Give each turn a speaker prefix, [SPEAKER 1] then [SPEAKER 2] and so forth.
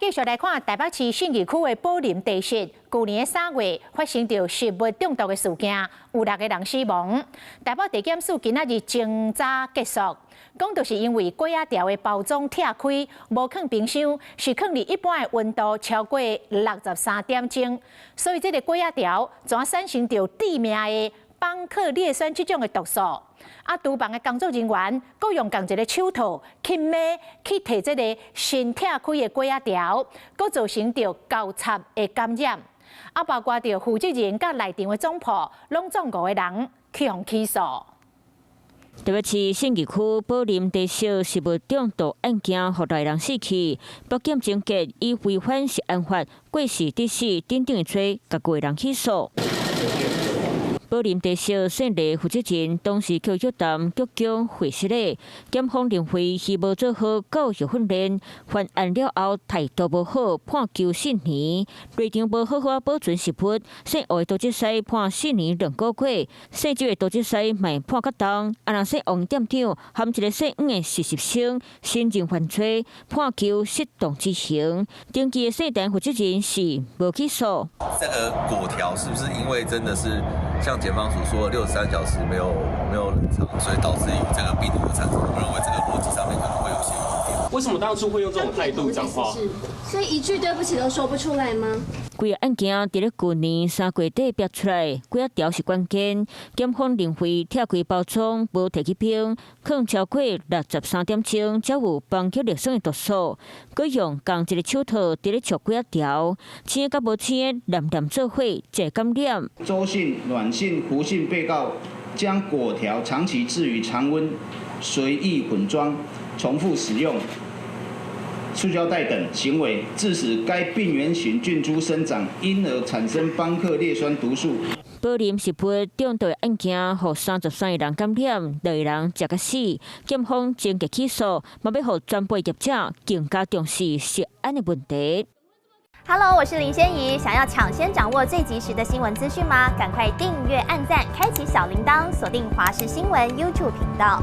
[SPEAKER 1] 繼續來看台北市信義區的寶林茶室，舊年3月發生著食物中毒的事件，有六個人死亡。台北地檢署今仔日偵查結束，講就是因為粿仔條的包裝拆開，無囥冰箱，是囥佇一般的溫度超過63點鐘，所以這個粿仔條怎產生著致命的邦克烈酸這種的毒素。啊，廚房的工作人員閣用仝一个手套去捏去提這个新拆開的粿仔條，閣造成著交叉的感染。啊，包括著負責人佮內場的總鋪，攏總五個人去予起訴。
[SPEAKER 2] 台北市信義區寶林茶室食物中毒案件，予六个人死去。北檢偵結以違反食安法、過失致死等等的罪，共五个人起訴。寶林茶室姓黎負責人當時去約談局長會失禮，檢方認為伊無做好教育訓練，犯案了後態度無好，判囚4年，內場無好好保存食物，姓胡的杜執事判4年2個月，姓周的杜執事嘛判較重，啊若姓王店長含一个姓黃的實習生承認犯罪，判囚適當之刑。登記的姓陳負責人是無起訴。
[SPEAKER 3] 這個粿條是不是因為真的是像檢方所說63小時沒有冷藏，所以導致有這個病毒的產生？我們認為這個邏輯上面可能會有些疑點。
[SPEAKER 4] 為什麼當初會用這種態度講話？
[SPEAKER 5] 所以一句對不起都說不出來嗎？
[SPEAKER 2] 規个案件佇咧舊年3月底爆出來，粿仔條是關鍵。檢方認為拆開包裝無提去冰，囥超過63點鐘，才有邦克烈酸的毒素。閣用仝一个手套佇咧戳粿仔條，青佮無青的黏黏做伙，才會感染。
[SPEAKER 6] 周姓、阮姓、胡姓被告將粿條長期置於常溫，隨意混裝、重複使用塑膠袋等行為，致使該病原型菌株生長，因而產生邦克烈酸毒素。
[SPEAKER 2] 寶林食物中毒案件，予33个人感染，六个人食甲死。檢方偵結起訴，嘛欲予全部業者更加重視食安的問題。
[SPEAKER 7] Hello，我是林仙怡，想要搶先掌握最及時的新聞資訊嗎？趕快訂閱、按讚、開啟小鈴鐺，鎖定華視新聞 YouTube 頻道。